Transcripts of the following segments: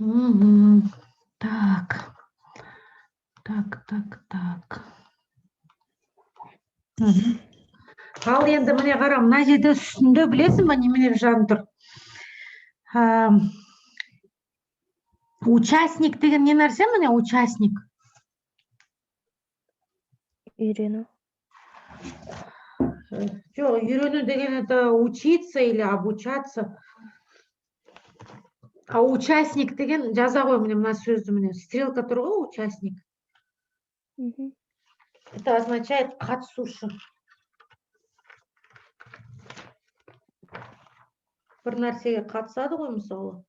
Мгм. Так. Так, так, так. Мгм. Ал енді міне қара, мына жерде үстінде білесің ба, немене жазып тұр? Участник деген не нәрсе, міне, участник? Үйрену. Жоқ, үйрену деген это учиться или обучаться. А участник деген, жаза ғой, міне, мына сөзді, міне, стрелка тұр ғой, участник. Это означает қатысушы. Бір нәрсеге қатысады ғой, мысалы.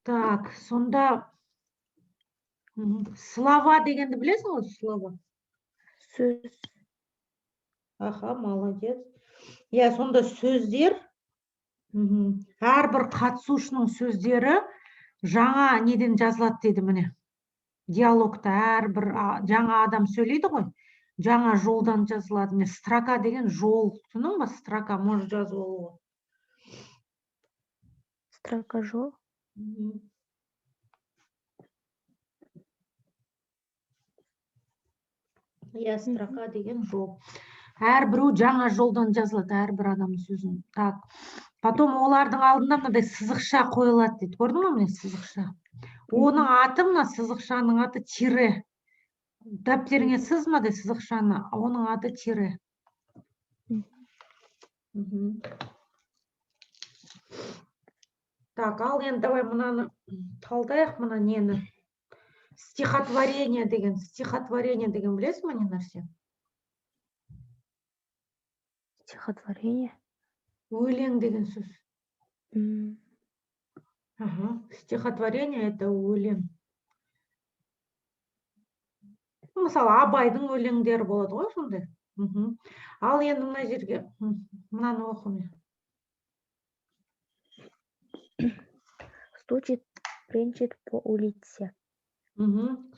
Так, сонда слова дегенді білесің ғой, слова? Сөз. Аха, молодец. Иә, сонда сөздер, әрбір қатысушының сөздері жаңа неден жазылады дейді, міне. Диалогта әрбір жаңа адам сөйлейді ғой, жаңа жолдан жазылады. Міне, строка деген жол, түсіндің ба? Строка может жазып алуға. Строка жол. Иә, строка деген жол. Әрбіреу жаңа жолдан жазылады, әрбір адамның сөзін. Так, потом олардың алдында мынандай сызықша қойылады дейді. Көрдің ба, міне, сызықша. Оның аты, мына сызықшаның аты тире. Дәптеріңе сызма де сызықшаны, оның аты тире. Так, ал енді давай мынаны талдайық, мына нені. Стихотворение деген, стихотворение деген білесің ба не нәрсе? Стихотворение. Өлең деген сөз. Ага, стихотворение это өлең. Мысалы, Абайдың өлеңдері болады ғой сондай. Ал енді мына жерге, мынаны оқы міне. Стучит, бренчит по улице.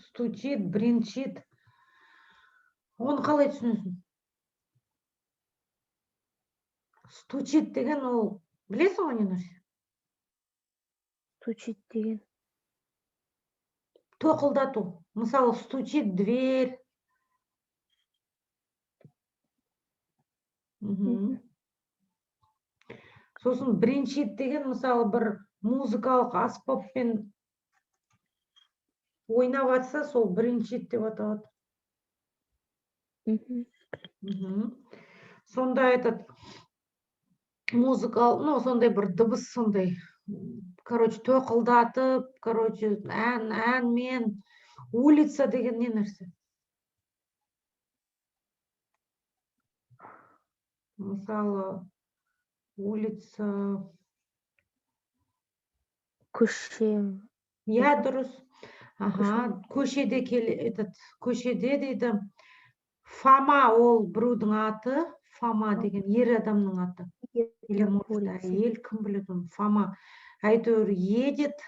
Стучит, бренчит. Оны қалай түсінесің? Стучит деген ол білесің ғой не нәрсе? Стучит деген. Тоқылдату. Мысалы, стучит дверь. Сосын бренчит деген, мысалы, бір музыкалық аспаппен ойнап жатса, сол бренчит деп аталады. Сонда этот музыкал, ну, сондай бір дыбыс сондай, короче, тоқылдатып, короче, ән, әнмен. Улица деген не нәрсе? Мысалы, улица. Көше. Иә, дұрыс. Аха, көшеде келе, этот, көшеде дейді. Фома ол біреудің аты, Фома деген ер адамның аты. Или, может, Курица. әйел, кім біледі оны, Фома. Әйтеуір едет.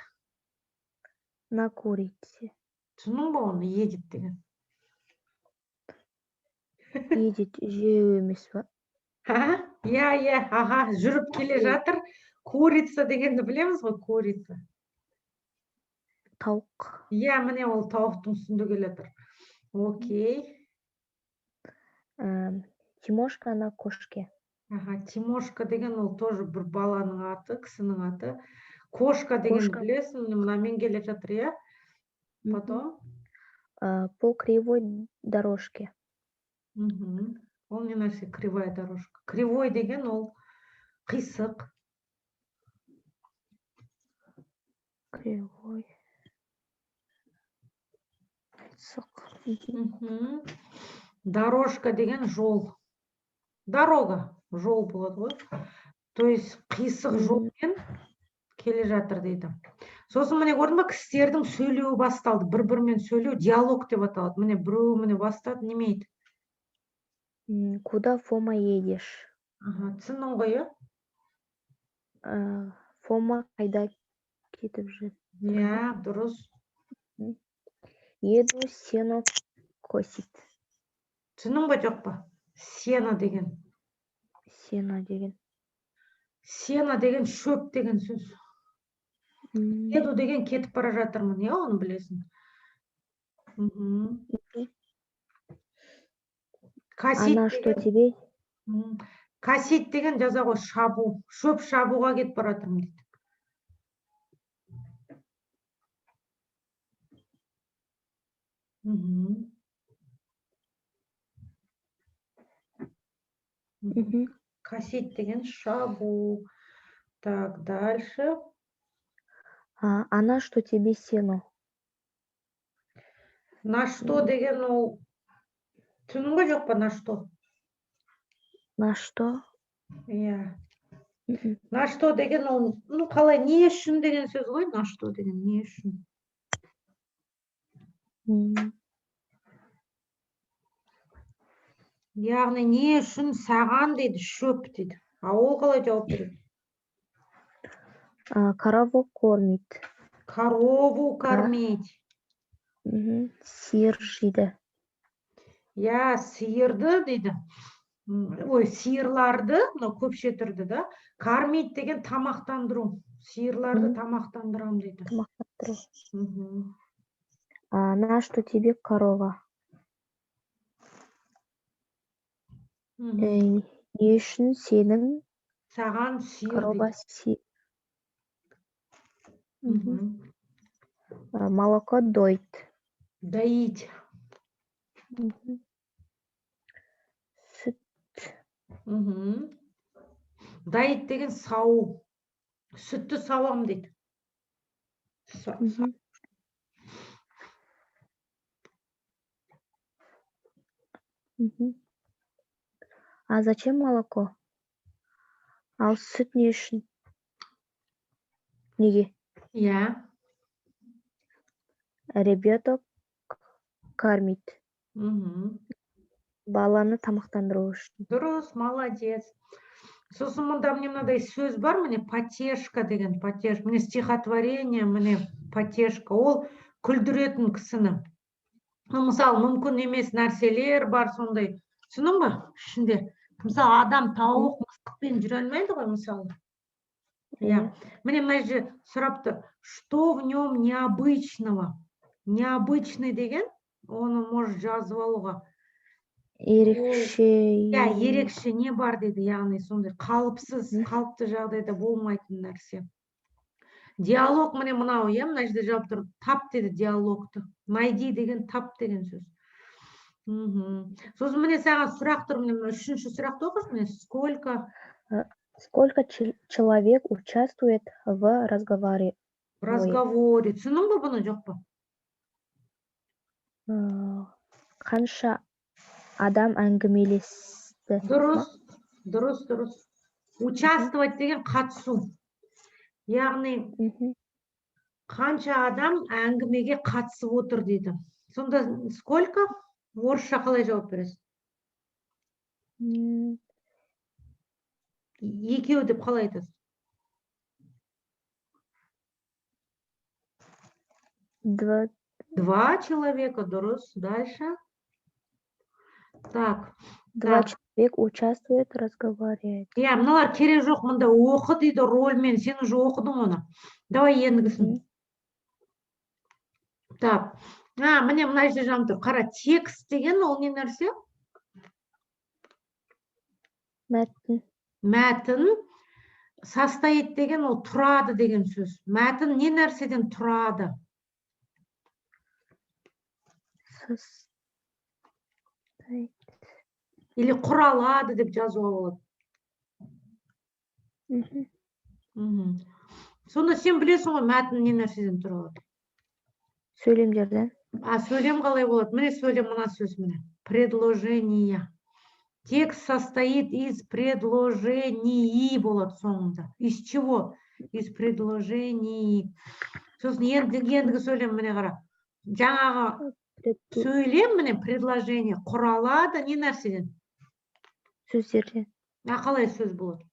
На курице. Түсіндің ба оны, едет деген? Едет жеу емес па? А? Иә, иә, аха, жүріп келе жатыр. Курица дегенді білеміз ғой, курица. Тауық. Иә, міне, ол тауықтың үстінде келе жатыр. Окей. Тимошка на кошке. Аха, Тимошка деген ол тоже бір баланың аты, кісінің аты. Кошка деген Кошка. білесің, міне, мынамен келе жатыр, иә? Потом? По кривой дорожке. Ол не нәрсе, кривая дорожка? Кривой деген ол қисық. Кривой. Қисық. Дорожка деген жол. Дорога, жол болады ғой. То есть қисық жолмен келе жатыр дейді. Сосын міне көрдің ба, кісілердің сөйлеуі басталды. Бір-бірімен сөйлеу диалог деп аталады. Міне біреуі міне бастады, неме дейді? Куда, Фома, едешь? Аха, түсіндің ғой, иә? Фома қайда кетіп жүр? Иә, дұрыс. Еду сено косить. Түсіндің ба, жоқ па? Сено деген. Сено деген. Сено деген шөп деген сөз. Еду деген кетіп бара жатырмын, иә, оны білесің. Косить Она что деген, тебе? Косить деген жаза ғой, шабу. Шөп шабуға кетіп бара жатырмын дейді. Косить деген шабу. Так, дальше. Она что тебе сено? На что деген ол түсіндің ба, жоқ па, на что? На что? Иә. На что деген ол, ну, қалай, не үшін деген сөз ғой, на что деген не үшін. Яғни не үшін саған дейді шөп дейді. А ол қалай жауап береді? Корову кормит. Корову кормить. Сиыр жейді. Иә, сиырды дейді. Ой, сиырларды, мынау көпше түрді да. Кормить деген тамақтандыру. Сиырларды тамақтандырам дейді. Тамақтандыру. На что тебе корова? Не үшін сенің Саған сиыр корова дейді. Молоко доит. Доить. Сүт. Доить деген сау. Сүтті сауам дейді. А зачем молоко? Ал сүт не үшін? Неге? Иә. Ребенок кормит. Баланы тамақтандыру үшін. Дұрыс, молодец. Сосын мұнда міне мынадай сөз бар, міне потешка деген, потешка. Міне стихотворение, міне потешка. Ол күлдіретін кісіні. Ну, мысалы, мүмкін емес нәрселер бар сондай. Түсіндің ба? Ішінде. Мысалы, адам тауық, мысықпен жүре алмайды ғой, мысалы. Иә. Міне мына жерде сұрап тұр. Что в нем необычного? Необычный деген, оны может жазып алуға. Ерекше. Иә, ерекше не бар дейді, яғни сондай қалыпсыз, қалыпты жағдайда болмайтын нәрсе. Диалог міне мынау, иә, мына жерде жауап тұр. Тап дейді диалогты. Найди деген тап деген сөз. Сосын міне саған сұрақ тұр, міне мына үшінші сұрақты оқышы, міне сколько? Сколько человек участвует в разговоре? В разговоре. Түсіндің бе бұны, жоқ па? Қанша адам әңгімелесті? Дұрыс, дұрыс, дұрыс. Участвовать деген қатысу. Яғни қанша адам әңгімеге қатысып отыр дейді. Сонда сколько? Орысша қалай жауап бересің? Екеу деп қалай айтасың? Два. Два человека, дұрыс. Дальше. Так. Два Так. человека участвуют, разговаривают. Иә, мыналар керек жоқ, мында оқы дейді рольмен, сен уже оқыдың оны. Давай ендігісін. Так. Міне мына жерде жазып тұр. Қара, текст деген ол не нәрсе? Мәтін. Мәтін. Состоит деген ол тұрады деген сөз. Мәтін не нәрседен тұрады? Состоит. Или құралады деп жазуға болады. Сонда сен білесің ғой, мәтін не нәрседен тұрады? Сөйлемдерден. А сөйлем қалай болады? Міне сөйлем, мына сөз міне. Предложение. Текст состоит из предложений болады соңында. Из чего? Из предложений. Сосын ендігі сөйлем міне қара. Жаңағы сөйлем міне предложение құралады не нәрседен? Сөздерден. А қалай сөз болады?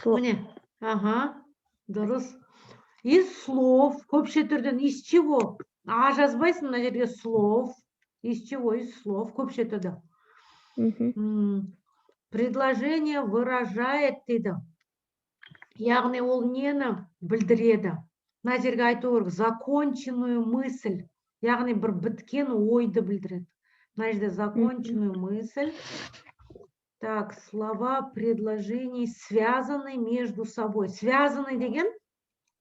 Міне. Аха, дұрыс. Из слов, көпше түрден из чего? А жазбайсың мына жерге слов. Из чего? Из слов, көпше түрде. Предложение выражает дейді. Яғни ол нені білдіреді? Мына жерге айту керек, законченную мысль. Яғни бір біткен ойды білдіреді. Мына жерде законченную мысль. Так, слова предложений связаны между собой. Связаны деген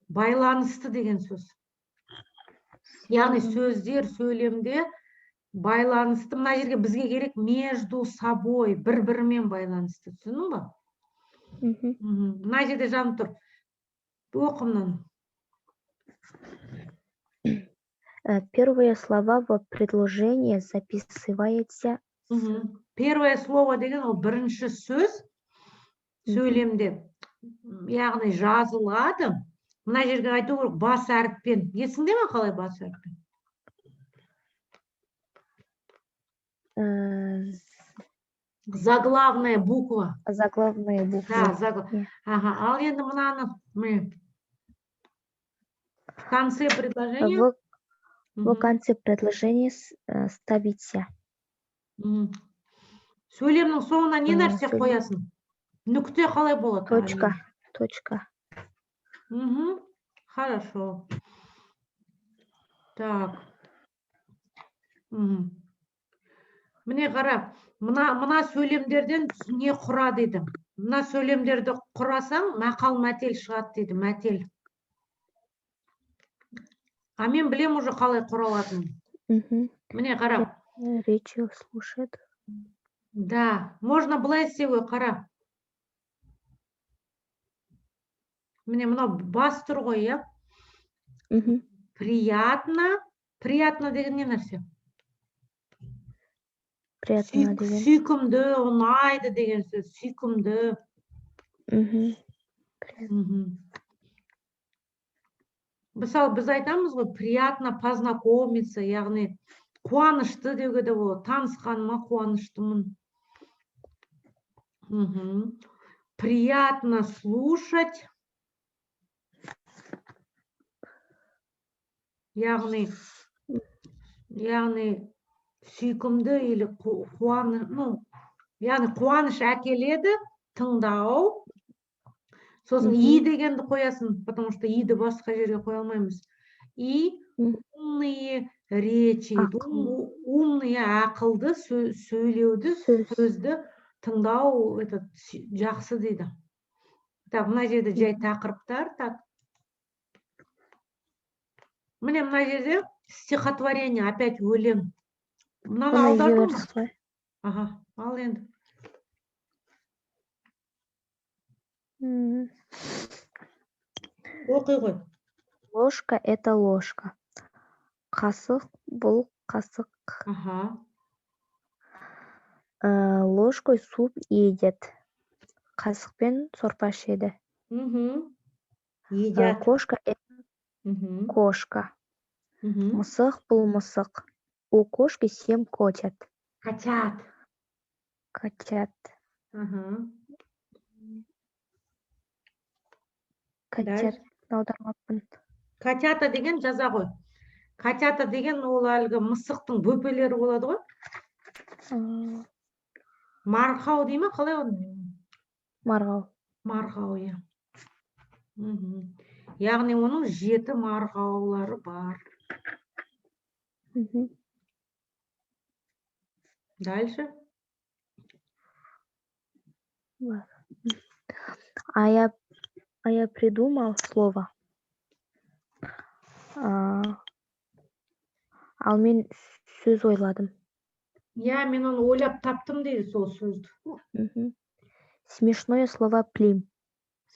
байланысты деген сөз. Яғни сөздер сөйлемде байланысты. Мына жерге бізге керек между собой, бір-бірімен байланысты. Түсіндің ба? Мгм. Мына жерде жанып тұр. Оқы мынаны. Первые слова в предложении записывается. Первое слово деген ол бірінші сөз сөйлемде. Яғни жазылады. Мына жерге айту керек бас әріппен. Есіңде ме қалай бас әріппен? Заглавная буква. Заглавная буква. Да, Иә. Ага, ал енді мынаны міне. В конце предложения. В конце предложения ставится. Сөйлемнің соңына не нәрсе сөйлем. қоясың? Нүкте қалай болады? Точка. Точка. Хорошо. Так. Міне қара, мына сөйлемдерден не құра дейді. Мына сөйлемдерді құрасаң, мақал мәтел шығады дейді, мәтел. А мен білем уже қалай құралатынын. Міне қара. Речь слушает. Да, можно былай істеу ғой, қара. Міне мынау бас тұр ғой, иә? Приятно. Приятно деген не нәрсе? Приятно деген. Сүйкімді, ұнайды деген сөз, сүйкімді. Приятно. Мысалы, біз айтамыз ғой, приятно познакомиться, яғни қуанышты деуге де болады. Танысқаныма қуаныштымын. Приятно слушать. Яғни сүйкімді или ну, яғни қуаныш әкеледі тыңдау. Сосын и дегенді қоясың, потому что и-ді басқа жерге қоя алмаймыз. И умные речи, Ақыл. Умные ақылды сөйлеуді, Сөз. сөзді тыңдау, этот, жақсы дейді. Так, мына жерде жай тақырыптар, так. Міне мына жерде стихотворение, опять өлең. Мынаны Оны аудардың ба? жібердік қой. Аха, ал енді. Оқи ғой. Ложка — это ложка. Қасық бұл қасық. Аха. Ложкой суп едят. Қасықпен сорпа ішеді. Едят. Кошка — это кошка. Мысық бұл мысық. У кошки 7 котят. Котят. Котят. Котят. Дальше. Аудармаппын. Котята деген жаза ғой. Котята деген ол әлгі мысықтың бөпелері болады ғой. Марқау дей ме, қалай оны? Марғау. Марғау, иә. Яғни оның 7 марғаулары бар. Дальше. Бар. А я придумал слово. Ал мен сөз ойладым. Иә, мен оны ойлап таптым дейді сол сөзді. Смешное слово плим.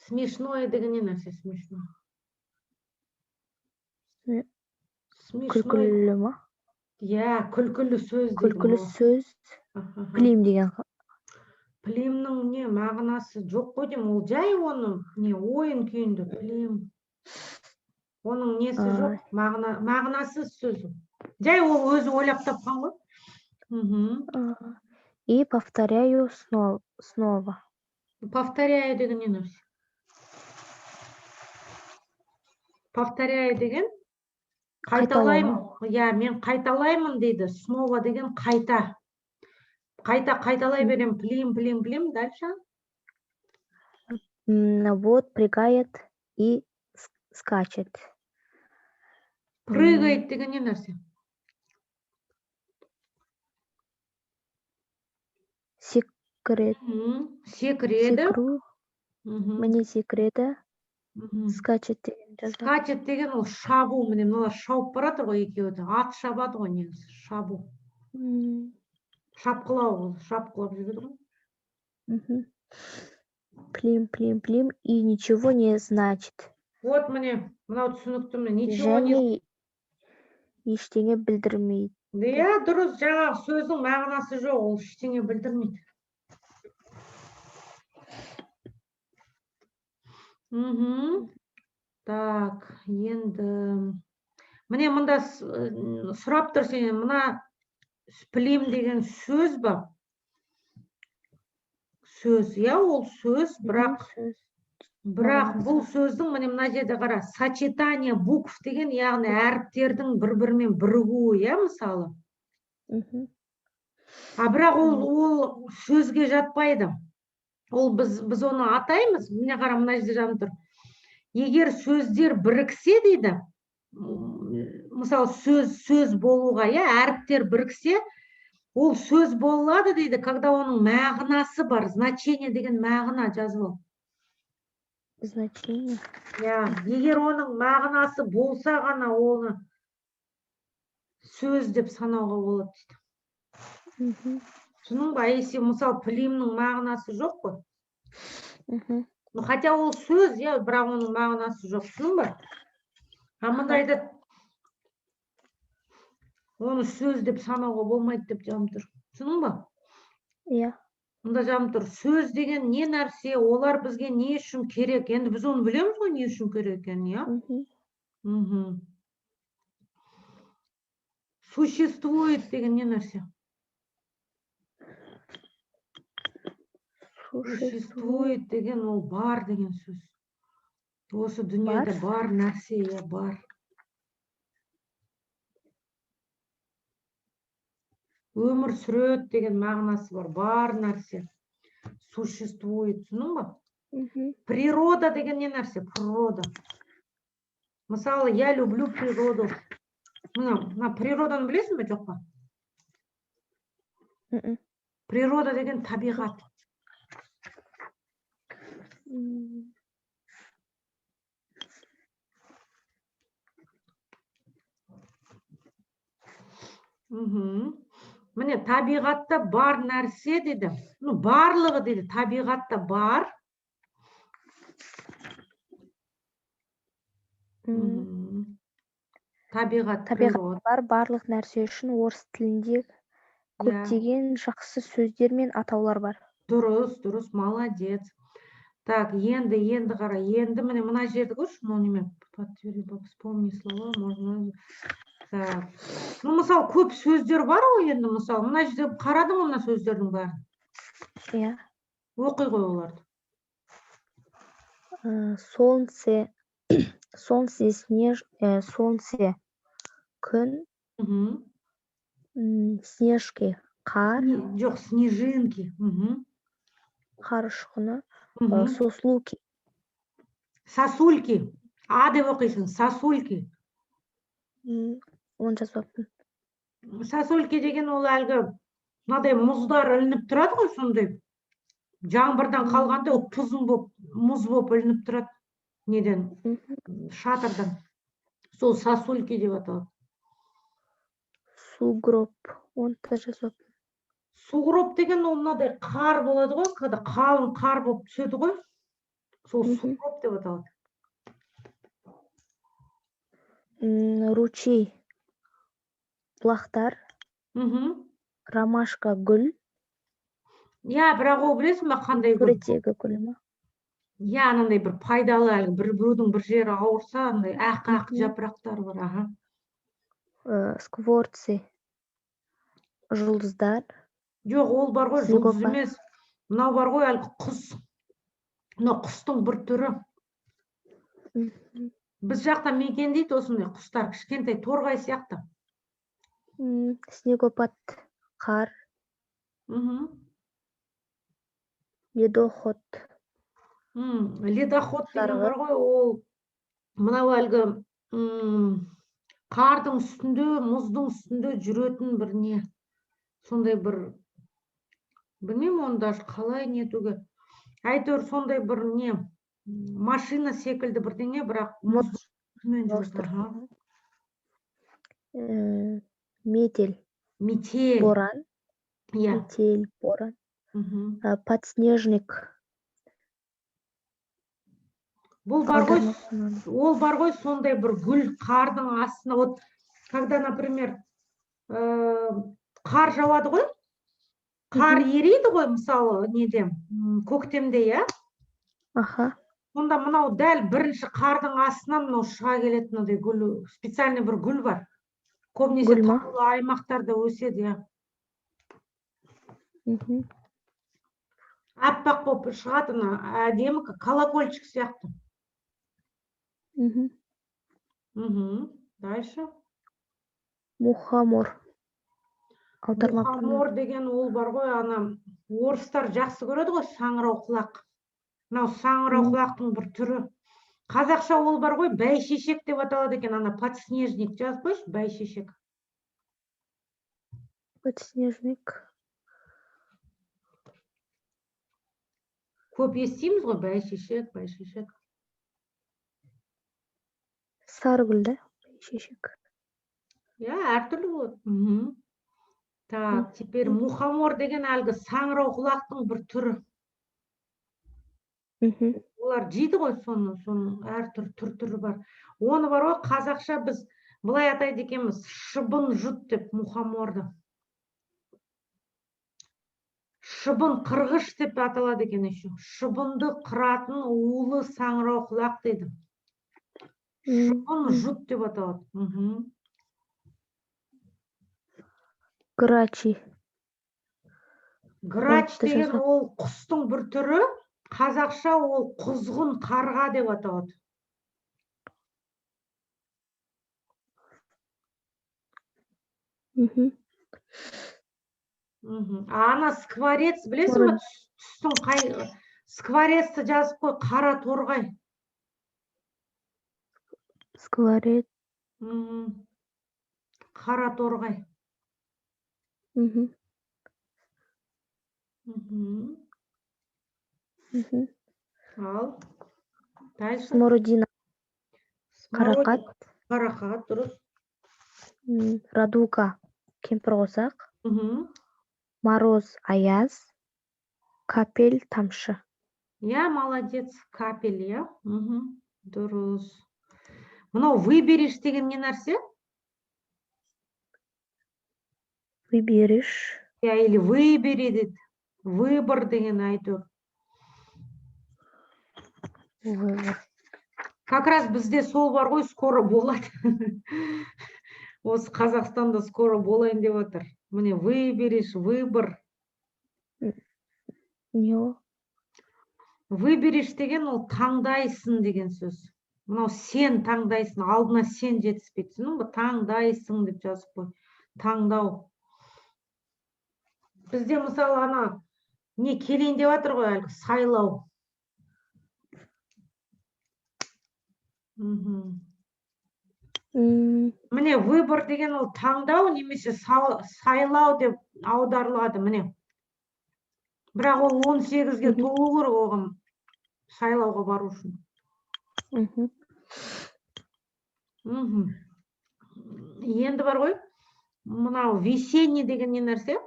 Смешное деген не нәрсе смешно? Смешной. Күлкілі ма? Иә, күлкілі сөз дейді Күлкілі ол. сөз. Плим деген Плимнің не мағынасы жоқ қой деймін, ол жай оны не ойын күйінде плим. Оның несі жоқ, мағынасыз сөз. Жай ол өзі ойлап тапқан ғой. И повторяю снова. Повторяю деген не нәрсе? Повторяю деген Қайталау. қайталаймын. Иә, мен қайталаймын дейді. Снова деген қайта. Қайта қайталай беремін. Плим, плим, плим. Дальше. Вот прыгает и скачет. Прыгает деген не нәрсе? Секіреді. Секіреді. Секіру. Міне, секіреді. Скачет деген жазады. Скачет деген ол шабу. Міне, мыналар шауып бара жатыр ғой екеуі де. Ат шабады ғой негізі. Шабу. Шапқылау ол. Шапқылап жүреді ғой. Плим, плим, плим. И ничего не значит. Вот міне, мынау түсінікті міне. Ничего не Және ештеңе білдірмейді. Иә, дұрыс, жаңағы сөздің мағынасы жоқ, ол ештеңе білдірмейді. Так, енді міне мында сұрап тұр сенен, мына плим деген сөз ба? Сөз, иә, ол сөз, бірақ Сөз. Бірақ Мағынасы. бұл сөздің міне мына жерде қара, сочетание букв деген, яғни әріптердің бір-бірімен бірігуі, иә, мысалы. А бірақ ол сөзге жатпайды. Ол біз оны атаймыз. Міне қара, мына жерде жазылып тұр. Егер сөздер біріксе дейді, мысалы, сөз болуға, иә, әріптер біріксе, ол сөз болады дейді, когда оның мағынасы бар, значение деген мағына жазып ал. Значение. Иә, егер оның мағынасы болса ғана оны сөз деп санауға болады дейді. Түсіндің ба? Если, мысалы, плимнің мағынасы жоқ қой. Ну, хотя ол сөз, иә, бірақ оның мағынасы жоқ, түсіндің ба? А мында айтады, оны сөз деп санауға болмайды деп жазып тұр. Түсіндің ба? Иә. Мында жазып тұр, сөз деген не нәрсе, олар бізге не үшін керек? Енді біз оны білеміз ғой, не үшін керек екенін, иә? Существует деген не нәрсе? Существует деген ол бар деген сөз. Осы дүниеде бар нәрсе, иә, бар. Өмір сүреді деген мағынасы бар, бар нәрсе. Существует, түсіндің ба? Природа деген не нәрсе? Природа. Мысалы, я люблю природу. Мына природаны білесің бе, жоқ па? Природа деген табиғат. Міне, табиғатта бар нәрсе дейді. Ну, барлығы дейді, табиғатта бар. Табиғат, Табиғат природа. бар барлық нәрсе үшін орыс тілінде көптеген жақсы сөздер мен атаулар бар. Дұрыс, дұрыс, молодец. Так, енді қара, енді міне мына жерді көрші, мынау неме, подтверди, вспомни слова, можно. Так. Ну, мысалы, көп сөздер бар ғой енді, мысалы, мына жерде қарадың ғой мына сөздердің бәрін? Иә. Оқи ғой оларды. Солнце, солнце, снеж, солнце, күн, снежки, қар. Жоқ, снежинки. Қар ұшқыны, сослуки. Сосульки. А деп оқисың, сосульки. Оны жазбаппын. Сосульки деген ол әлгі мынадай мұздар ілініп тұрады ғой, сондай. Жаңбырдан қалғанда ол тұзын болып, мұз болып ілініп тұрады неден, шатырдан. Сол сосульки деп аталады. Сугроб, оны да жазбаппын. Сугроб деген ол мынадай қар болады ғой, когда қалың қар болып түседі ғой, сол сугроб деп аталады. Ручей, бұлақтар. Ромашка, гүл. Иә, бірақ ол білесің бе қандай гүл? Суреттегі гүл ма? Иә, анандай бір пайдалы, әлгі бір біреудің бір жері ауырса, андай ақ-ақ жапырақтары бар, аха. Скворцы, жұлдыздар. Жоқ, ол бар ғой, Снегопад. жұлдыз емес. Мынау бар ғой, әлгі құс. Мынау құстың бір түрі. Біз жақта мекендейді осындай құстар, кішкентай торғай сияқты. Снегопад, қар. Мгм. Ледоход. Ледоход деген Жарғы. Бар ғой, ол мынау әлгі қардың үстінде, мұздың үстінде жүретін бір не, сондай бір, білмеймін оны даже қалай нетуге, әйтеуір сондай бір не, машина секілді бірдеңе, бірақ мұз үстімен жүреді. Остров. Аха. Метель. Метель. Боран. Иә. Метель, боран. Мгм. Подснежник. Бұл бар ғой, Аударма құнаны. Ол бар ғой, сондай бір гүл қардың астына, вот когда, например, қар жауады ғой, қар ериді ғой, мысалы, неде, көктемде, иә? Аха. Сонда мынау дәл бірінші қардың астынан мынау шыға келеді мынадай гүл, специальный бір гүл бар. Көбінесе Гүл ма? Таулы аймақтарда өседі, иә. Аппақ болып шығады, ана әдемі колокольчик сияқты. Мгм. Дальше. Мухомор. Аударма құны. Мухомор деген ол бар ғой, ана орыстар жақсы көреді ғой, саңырауқұлақ. Мынау саңырауқұлақтың бір түрі. Қазақша ол бар ғой, бәйшешек деп аталады екен, ана подснежник жазып қойшы, бәйшешек. Подснежник. Көп естиміз ғой, бәйшешек, бәйшешек. Сары гүл да? Бәйшешек. Иә, әртүрлі болады. Мгм. Так, теперь мухомор деген әлгі саңырауқұлақтың бір түрі. Олар жейді ғой соны, соның әртүрлі түр-түрі бар. Оны бар ғой, қазақша біз былай атайды екенбіз, шыбын жұт деп мухоморды. Шыбын қырғыш деп аталады екен еще. Шыбынды қыратын улы саңырауқұлақ дейді. Шыбын жұт деп аталады. Мгм. Грачи. Грач Отты деген жазған. Ол құстың бір түрі, қазақша ол құзғын қарға деп аталады. Мгм. А ана скворец білесің ба? Торғай. Түстің қай скворецті жазып қой, қара торғай. Скворец. Мгм. Қара торғай. Мгм. Ал. Дальше. Смородина. Смородина. Қарақат. Қарақат, дұрыс. Радуга. Кемпірқосақ. Мгм. Мороз, аяз. Капель, тамшы. Я молодец, капель, иә. Мгм. Дұрыс. Мынау выберешь деген не нәрсе? Выберешь. Я или выбери дейді. Выбор деген әйтеуір. Выбор. Как раз бізде сол бар ғой, скоро болады. Осы Қазақстанда скоро болайын деп отыр. Міне, выберешь, выбор. Не ол? Выберешь деген ол таңдайсың деген сөз. Мынау сен таңдайсың, алдына сен жетіспейді. Түсіндің бе? Таңдайсың деп жазып қой. Таңдау. Бізде мысалы ана не келейін деп жатыр ғой әлгі сайлау. Мгм. Міне, выбор деген ол таңдау немесе сайлау деп аударылады, міне. Бірақ ол 18-ге толу керек оған сайлауға бару үшін. Мгм. Енді бар ғой, мынау весенний деген не нәрсе?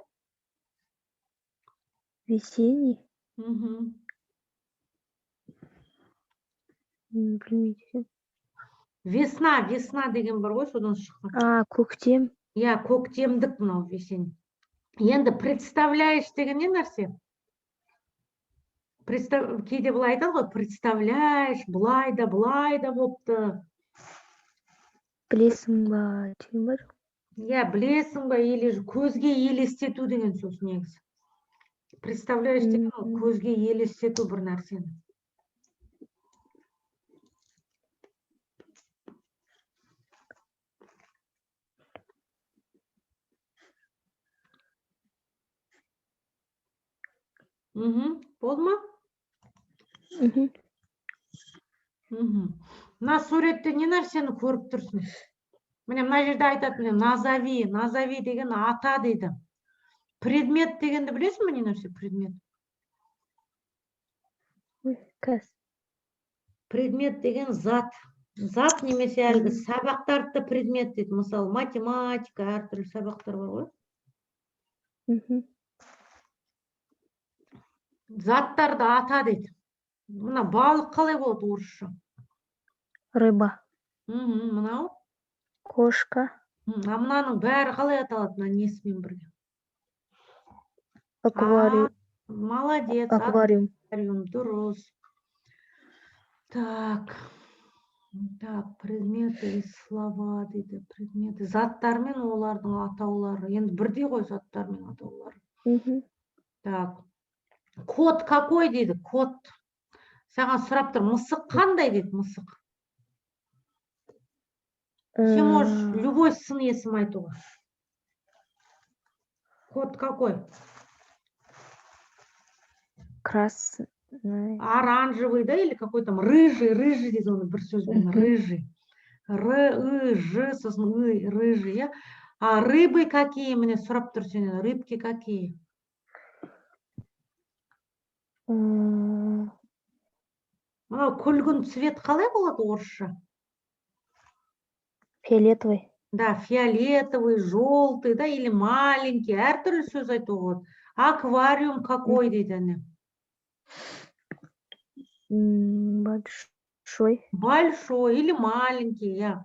Весенний? Мгм. Білмейді екенмін. Весна, весна деген бар ғой, содан шыққан. А, көктем. Иә, көктемдік мынау весенний. Енді представляешь деген не нәрсе? Кейде былай айтады ғой, представляешь, былай да, былай да болыпты. Білесің ба, деген ба? Иә, білесің ба, или же көзге елестету деген сөз негізі. Представляешь деген ол көзге елестету бір нәрсені. Мхм, болды ма? Мгм. Мхм. Мына суретте не нәрсені көріп тұрсың? Міне, мына жерде айтады, міне, назови. Назови деген ата дейді. Предмет дегенді білесің бе, не нәрсе предмет? Ой, қазір. Предмет деген зат. Зат немесе әлгі сабақтарды да предмет дейді. Мысалы, математика, әртүрлі сабақтар бар ғой. Заттарды ата дейді. Мына балық қалай болады орысша? Рыба. Мынау? Кошка. А мынаның бәрі қалай аталады, мына несімен бірге? Аквариум. Молодец. Аквариум. Аквариум, дұрыс. Так. Так, предметы и слова дейді. Предметы. Заттар мен олардың атаулары. Енді бірдей ғой заттар мен атаулары. Так. Кот какой дейді? Кот. Саған сұрап тұр, мысық қандай дейді, мысық? Сен можешь любой сын есім айтуға. Кот какой? Красный. Оранжевый, да, или какой там рыжий, рыжий дейді оны бір сөзбен, рыжий. Р, ы, ж, сосын ы, рыжий, иә? А рыбы какие? Міне сұрап тұр сенен, рыбки какие? Мынау күлгін цвет қалай болады орысша? Фиолетовый. Да, фиолетовый, желтый, да, или маленький. Әртүрлі сөз айтуға болады. Аквариум какой дейді әне? Большой. Большой или маленький, я.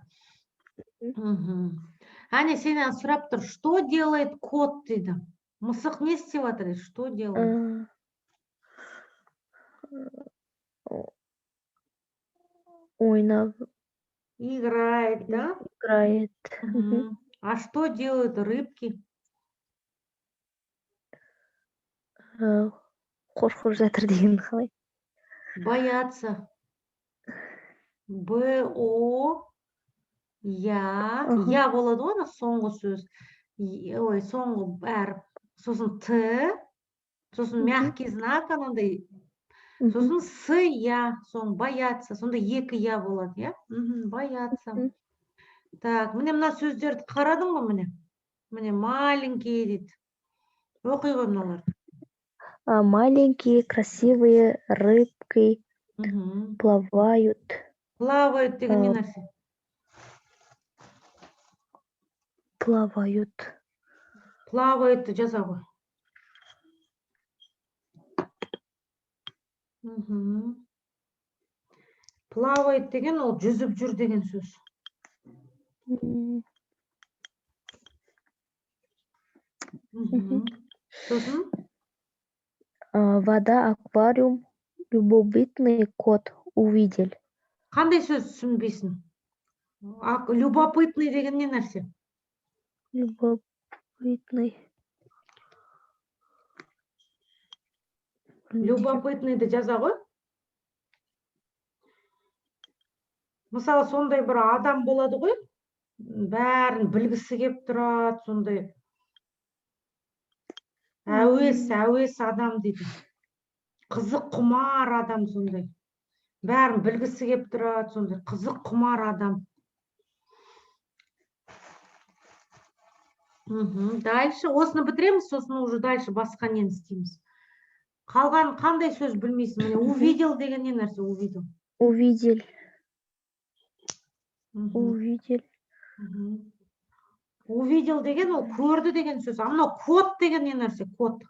Әне сенен сұрап тұр, что делает кот дейді? Мысық не істеп жатыр дейді? Что делает? Ойнап. Играет, да? Играет. А что делают рыбки? Қорқып жатыр деген қалай? Боятся. Б, О, Я. Я болады ғой, ана соңғы сөз. Ой, соңғы әріп. Сосын Т, сосын мягкий знак анандай. Сосын С, Я, соң боятся. Сонда екі Я болады, иә? Боятся. Так, міне мына сөздерді қарадың ғой, міне. Міне маленькие дейді. Оқи ғой мыналарды. Маленькие красивые рыбки плавают. Плавают деген не нәрсе? Плавают. Плавают жаза ғой. Плавает деген ол жүзіп жүр деген сөз. Сосын? Вода, аквариум, любопытный кот увидел. Қандай сөз түсінбейсің? Любопытный деген не нәрсе? Любопытный. Любопытныйды жаза ғой. Мысалы, сондай бір адам болады ғой, бәрін білгісі кеп тұрады, сондай әуес адам дейді. Қызық құмар адам сондай. Бәрін білгісі кеп тұрады, сондай қызық құмар адам. Дальше осыны бітіреміз, сосын уже дальше басқа нені істейміз. Қалған қандай сөз білмейсің? Міне, увидел деген не нәрсе? Увидел. Увидел. Увидел. Увидел деген ол көрді деген сөз. А мынау кот деген не нәрсе? Кот.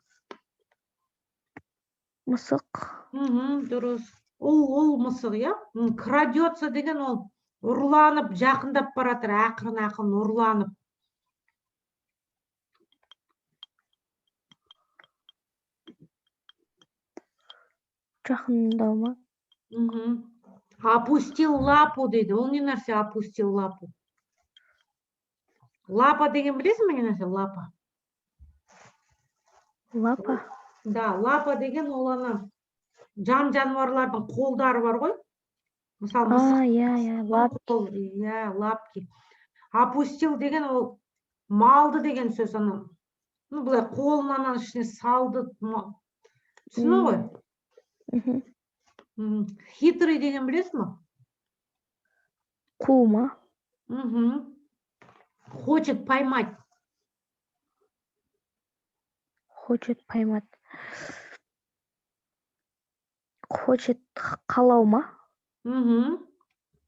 Мысық. Дұрыс. Ол мысық, иә? Крадется деген ол ұрланып, жақындап баратыр, ақырын-ақырын ұрланып. Жақындау ма? Опустил лапу дейді. Ол не нәрсе опустил лапу? Лапа деген білесің бе не нәрсе? Лапа. Лапа? Да, лапа деген ол ана жан жануарлардың қолдары бар ғой. Мысалы, мысық Иә, иә, лапки. Қол, иә, лапки. Опустил деген ол малды деген сөз ана. Былай қолын ананың ішіне салды, Түсіндің ғой? Мгм. Хитрый деген білесің ба? Қу ма? Мгм. Хочет поймать. Хочет поймать. Хочет қалау ма? Мгм.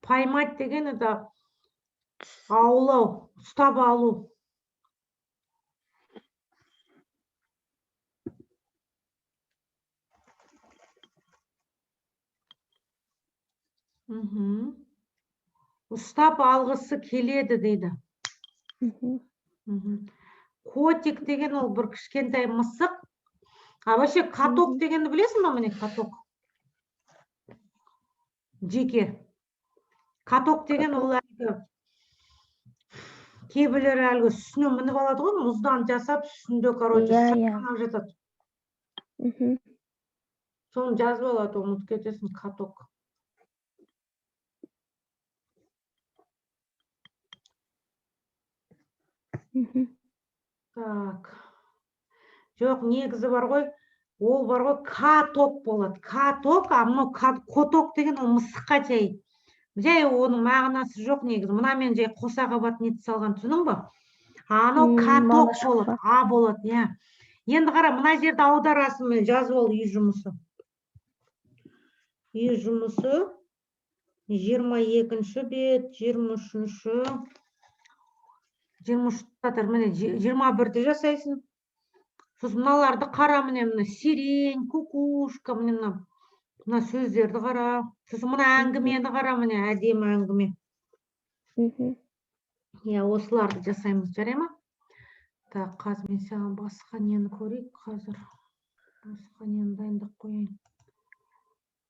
Поймать деген это аулау, ұстап алу. Мгм. Ұстап алғысы келеді дейді. Мгм. Мгм. Котик деген ол бір кішкентай мысық. А вообще каток дегенді білесің ба, міне каток? Жеке. Каток деген ол әлгі кейбіреулер әлгі үстіне мініп алады ғой, мұздан жасап үстінде, короче, Иә, иә. сырғанап жатады. Мгм. Соны жазып алады, ұмытып кетесің, каток. Мгм. Так. Жоқ, негізі бар ғой, ол бар ғой, каток болады. Каток, а мынау коток деген ол мысыққа жай. Жай оның мағынасы жоқ негізі. Мынамен жай қоса қабат нетіп салған, түсіндің ба? А анау каток Мағынасы болады, жоқ. а болады, иә. Енді қара, мына жерді аударасың, міне жазып ал үй жұмысы. Үй жұмысы 22-ші бет, 23-ші, 23 жатыр, міне 21-ді жасайсың. Сосын мыналарды қара, міне мына сирень, кукушка, міне мына сөздерді қара. Сосын мына әңгімені қара, міне әдемі әңгіме. Мгм. Иә, осыларды жасаймыз, жарай ма? Так, қазір мен саған басқа нені көрейік, қазір басқа нені дайындап қояйын.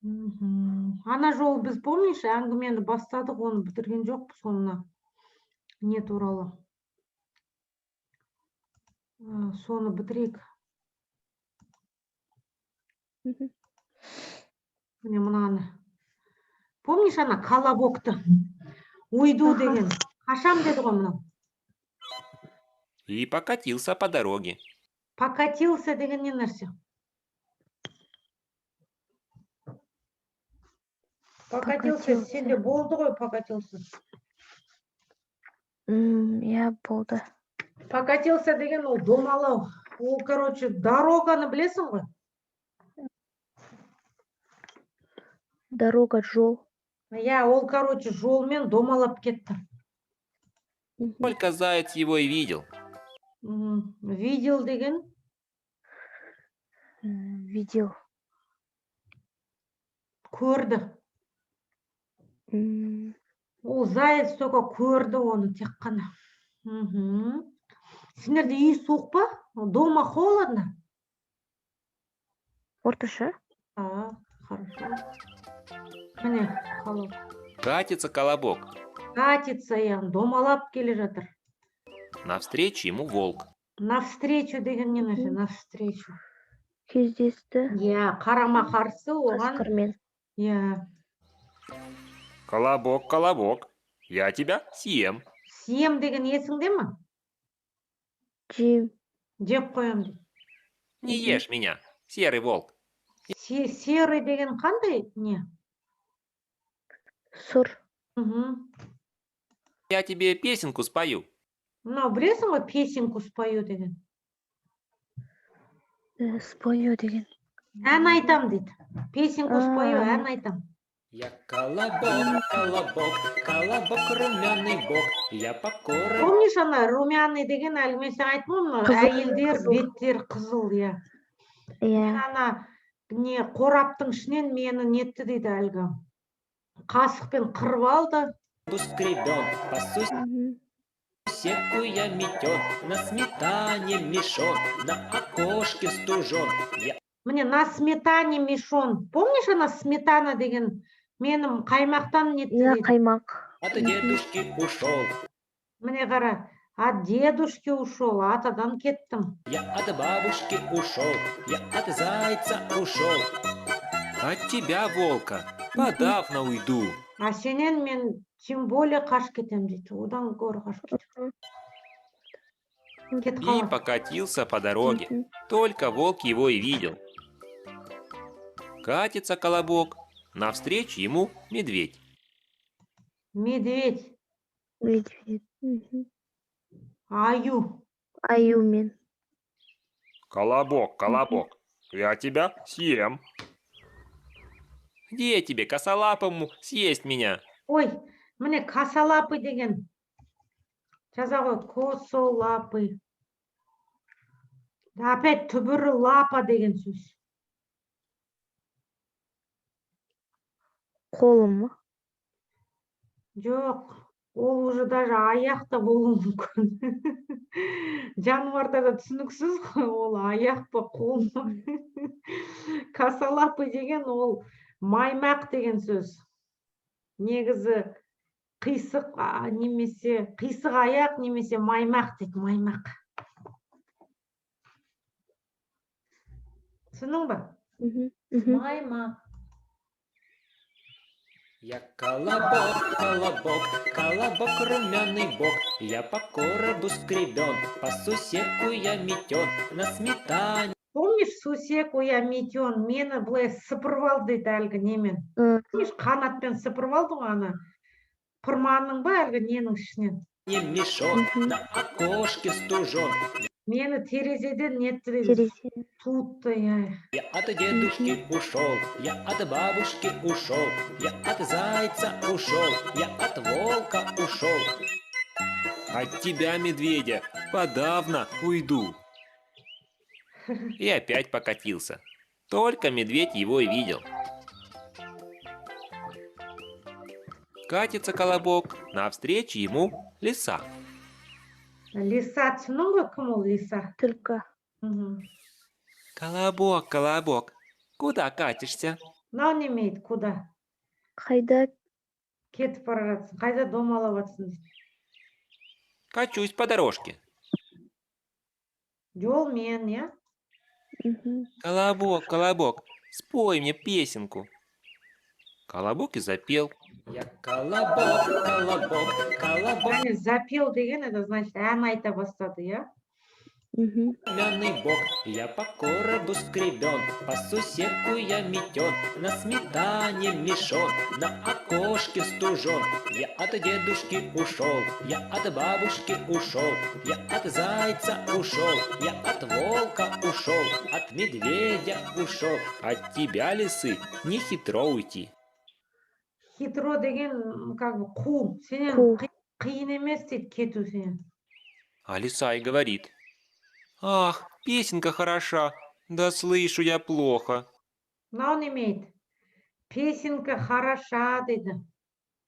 Мгм. Ана жолы біз, помнишь, әңгімені бастадық, оны бітірген жоқпыз, ғой мына не туралы. Соны бітірейік. Мгм. Міне мынаны. Помнишь, ана колобокты? Уйду Аха. деген. Қашам деді ғой мынау. И покатился по дороге. Покатился деген не нәрсе? Покатился, Покатился. сенде болды ғой, покатился. Иә, болды. Покатился деген ол домалау. Ол, короче, дороганы білесің ғой? Дорога, жол. Иә, ол, короче, жолмен домалап кетті. Мгм. Только заяц его и видел. Видел деген? Видел. Көрді. Ол заяц только көрді оны тек қана. Мгм. Сендерде үй суық па? Дома холодно? Орташа. А, хорошо. Міне, холод. Катится колобок. Катится, яғни домалап келе жатыр. Навстречу ему волк. Навстречу деген не нәрсе? Навстречу. Кездесті. Иә, қарама-қарсы оған. Қасқырмен. Иә. Колобок, колобок, я тебя съем. Съем деген есіңде ме? Жем. Жеп қоям дейді. Не ешь меня, серый волк. Серый деген қандай не? Сұр. Мгм. Я тебе песенку спою. Мынау білесің ғой, песенку спою деген. Спою деген. Ән айтам дейді. Песенку спою, А. ән айтам. Я колобок, колобок, колобок, румяный бок. Я по коробу Помнишь, ана румяный деген әлгі мен саған айттым ғой, мынау Қызыл, әйелдер қызыл. беттері қызыл, иә. Иә. Ана не қораптың ішінен мені нетті дейді әлгі. Қасықпен қырып алды. скребен, по Мгм. сусеку я метен, на сметане мешон, на окошке стужен. Я Міне, на сметане мешон. Помнишь, ана сметана деген менің қаймақтан нетті Иә, дейді. қаймақ. от дедушки ушел, Міне қара, от дедушки ушел, атадан кеттім. я от бабушки ушел, я от зайца ушел. От тебя, волка, подавно уйду. А сенен мен тем более қашып кетемін дейді. Одан гөрі қашып кетемін. Кетіп И қалады. покатился по дороге. Мгм. Только волк его и видел. Катится колобок, навстречу ему медведь. Медведь. Медведь. Мгм. Аю. Аюмен. Колобок, колобок, я тебя съем. Где тебе, косолапому, съесть меня? Ой, міне, косолапый деген. Жаза ғой, косолапый. Опять түбірі лапа деген сөз. Қолы ма? Жоқ, ол уже даже аяқ та болуы мүмкін. Жануарда да түсініксіз ғой, ол аяқ па, қол ма. Косолапый деген ол маймақ деген сөз. Негізі қисық, немесе қисық аяқ, немесе маймақ дейді, маймақ. Түсіндің ба? Мгм, мгм. Маймақ. Я колобок, колобок, колобок румяный бок. Я по коробу скребен, по сусеку я метен, на сметане Помнишь, сусеку я метен, мені былай сыпырып алды дейді әлгі немен. Помнишь, қанатпен сыпырып алды ғой ана пырманың ба әлгі ненің ішінен. Мешен, Мгм. на окошке стужен. Мені терезеден нетті дейді. Терезе. Суытты, иә. Я от дедушки ушел, я от бабушки ушел, я от зайца ушел, я от волка ушел. От тебя, медведя, подавно уйду. И опять покатился. Только медведь его и видел. Катится колобок, навстречу ему лиса. Лиса, түсіндің ғой, кім ол лиса? Түлкі. Мгм. Колобок, колобок, куда катишься? Мынау неме еді, куда? Қайда? Кетіп бара жатсың, қайда домалап жатсың дейді. Качусь по дорожке. Жолмен, иә? Мгм. Колобок, колобок, спой мне песенку. Колобок и запел. Я колобок, колобок, колобок, Яғни запел деген это значит ән айта бастады, иә? Мгм. румяный бок. Я по коробу скребен, по сусеку я метен, на сметане мешен, на окошке стужен. Я от дедушки ушел, я от бабушки ушел, я от зайца ушел, я от волка ушел, от медведя ушел. От тебя, лисы, не хитро уйти. Хитро деген как бы қу, сенен Қу. Қиын емес дейді кету сенен. А лиса и говорит: ах, песенка хороша, да слышу я плохо. Мынау неме еді? Песенка хороша дейді.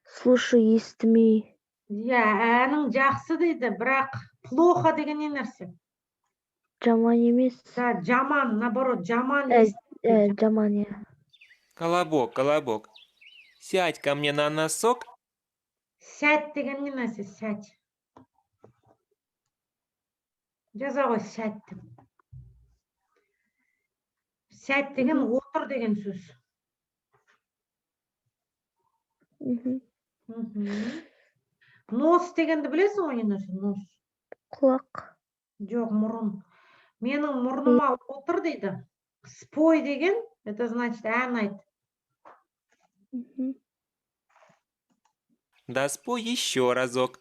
Слушай, естімей. Иә, әнің жақсы дейді, бірақ плохо деген не нәрсе? Жаман емес. Да, жаман, наоборот, жаман. Жаман, иә. Колобок, колобок, сядь ко мне на носок. Сядь деген не нәрсе, сядь. Жаза ғой сядь деп. Сядь деген отыр деген сөз. Мгм. Мгм. Нос дегенді білесің ғой, не нәрсе? Нос. Құлақ. Жоқ, мұрын. Менің мұрныма отыр дейді. Спой деген, это значит ән айт. Мгм. Да спой еще разок.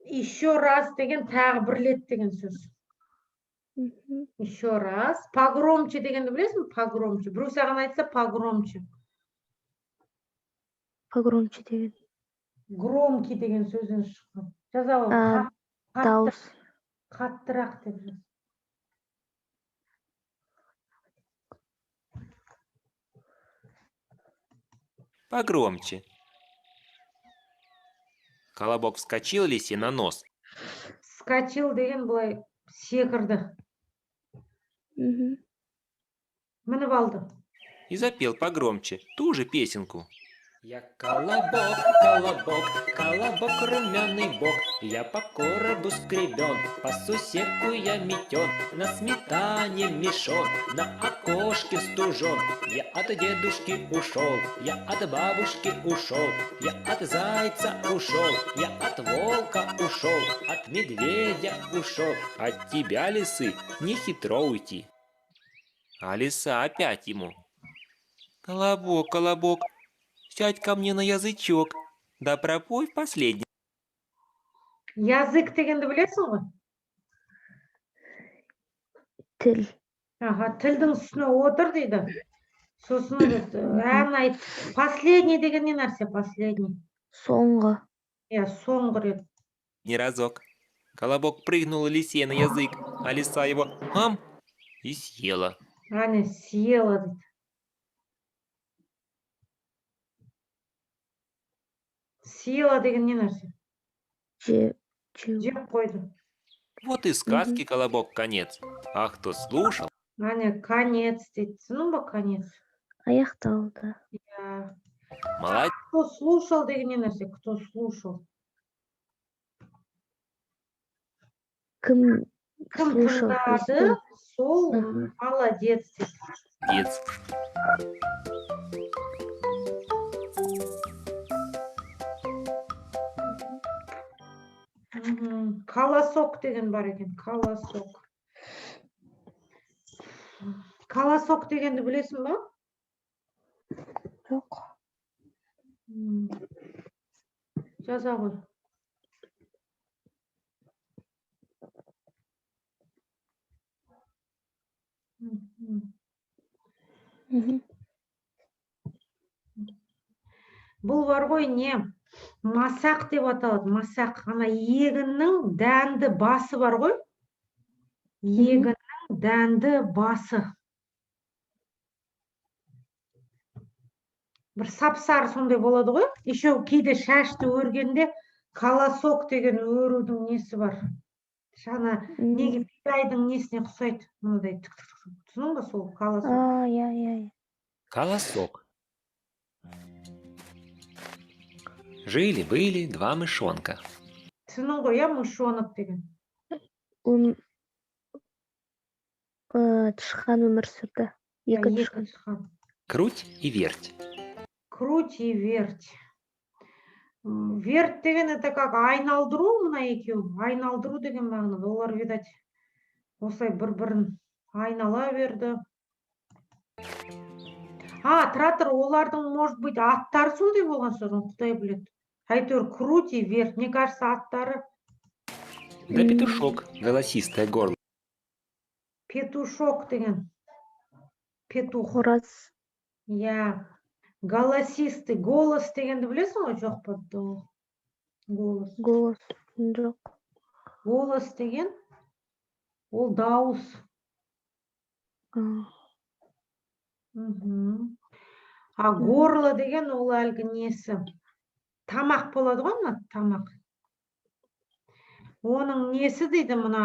Еще раз деген тағы бір рет деген сөз. Мгм. Еще раз. Погромче дегенді білесің бе? Погромче. Біреу саған айтса погромче. Погромче деген. Громкий деген сөзден шыққан. Жаза ғой. Дауыс. Қаттырақ деп жаз. Погромче. Колобок вскочил лисе на нос. Вскочил деген былай секірді. Мгм. Мініп алды. И запел погромче ту же песенку. Я колобок, колобок, колобок румяный бок. Я по коробу скребен, по сусеку я метен, на сметане мешен, на окошке стужен. Я от дедушки ушел, я от бабушки ушел, я от зайца ушел, я от волка ушел, от медведя ушел. От тебя, лисы, не хитро уйти. А лиса опять ему: Колобок, колобок, сядь ко мне на язычок, да пропой в последний Язык дегенді білесің ғой? Тіл. Аха, тілдің үстіне отыр дейді. Сосын этот, ән айт. Последний деген не нәрсе? Последний. Соңғы. Иә, соңғы рет. Разок. Колобок прыгнул лисе на язык, а лиса его ам и съела. Әне, съела дейді. Съела деген не нәрсе? Жеу. Жеп қойды. Вот и сказки, Колобок, конец. А кто слушал, Әне, конец дейді. Түсіндің ба, конец? Аяқталды. Иә. Молодец. Кто слушал деген не нәрсе? Кто слушал? Кім Кім слушал, тыңдады, естіді. Сол Мгм. Молодец дейді. Колосок деген бар екен, колосок. Колосок дегенді білесің ба? Жоқ. Жаза ғой. Бұл бар ғой не? Масақ деп аталады, масақ. Ана егіннің дәнді басы бар ғой. Егіннің дәнді басы. Бір сап-сары сондай болады ғой. Еще кейде шашты өргенде колосок деген өрудің несі бар. Ана неге бидайдың несіне ұқсайды? Мынадай түк түк түк. Түсіндің ба сол колосок? А, иә, иә, иә. Колосок. Жили-были два мышонка. Түсіндің ғой, иә, мышонок деген. Тышқан өмір сүрді. Иә, Екі екі тышқан. Тышқан. Круть и верть. Круть и верть. Верть деген это как айналдыру, мына екеуі. Айналдыру деген мағынада. Олар, видать, осылай бір-бірін айнала берді. А, тұра тұр, олардың, может быть, аттары сондай болған шығар, оны Құдай біледі. Әйтеуір круть и верть. Мне кажется, аттары Да петушок, голосистое горло. Петушок деген. Петух. Қораз. Иә. Голосистый. Голос дегенді білесің ғой, жоқ па? Голос. Голос. Жоқ. Голос деген ол дауыс. А, А горло деген ол әлгі несі? Тамақ болады ғой, мына тамақ. Оның несі дейді мына?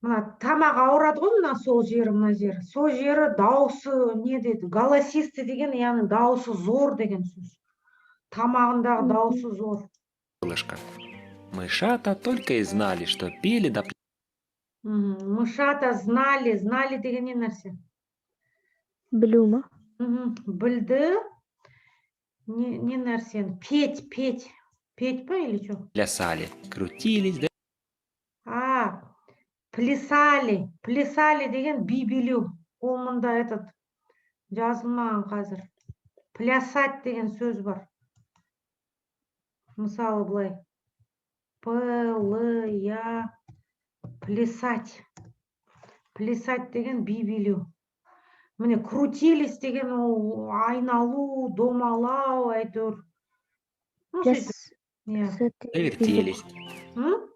Мына тамақ ауырады ғой, мына сол жері, мына жері. Сол жері дауысы не дейді? Голосистый деген, яғни дауысы зор деген сөз. Тамағындағы дауысы зор. Горлышко. Мышата только и знали, что пели да Мышата знали, знали деген не нәрсе? Білу ма? Білді. Не нәрсені? Петь, петь. Петь па или чё? Плясали, крутились да А, плясали. Плясали деген би билеу. Ол мында этот жазылмаған қазір. Плясать деген сөз бар. Мысалы былай. П, Л, Я, плясать. Плясать деген би билеу. Міне, крутились деген ол айналу, домалау, әйтеуір. Ну, сөйтіп. Иә. Плясать деген билеу. Вертелись. М?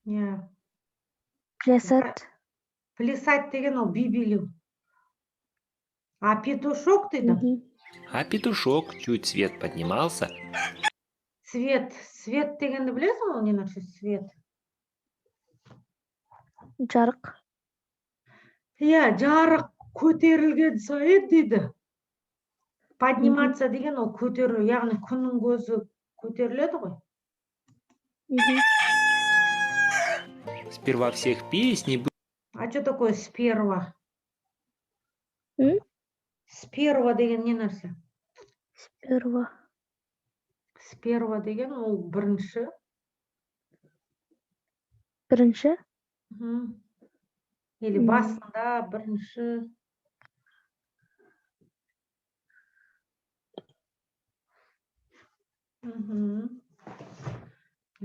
Иә. Плясать. Плясать деген ол би билеу. А петушок дейді? А петушок чуть свет поднимался. Свет. Свет дегенді білесің ғой, не нәрсе свет? Жарық. Иә, жарық көтерілген сайын дейді. Подниматься деген ол көтеру, яғни күннің көзі көтеріледі ғой. Сперва всех песни А что такое сперва? М? Сперва деген не нәрсе? Сперва. Сперва деген ол бірінші. Бірінші? Или басында, бірінші.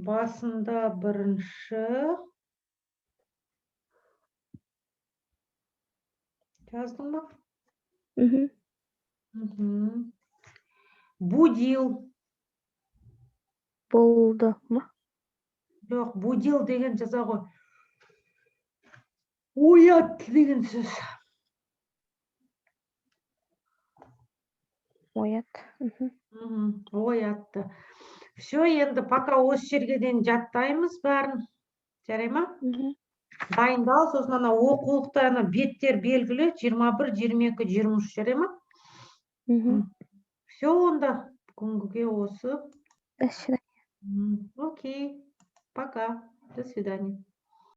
Басында бірінші. Жаздың ба? Мгм. Будил. Болды ма? Жоқ, будил деген жаза ғой. Оят деген сөз. Оят. Оятты. Все, енді пока осы жерге дейін жаттаймыз бәрін. Жарай ма? Мгм. Дайындал, сосын ана оқулықта ана беттер белгілі 21, 22, 23, жарай ма? Мгм. Все, онда бүгінгіге осы. До свидания. Окей. Пока. До свидания.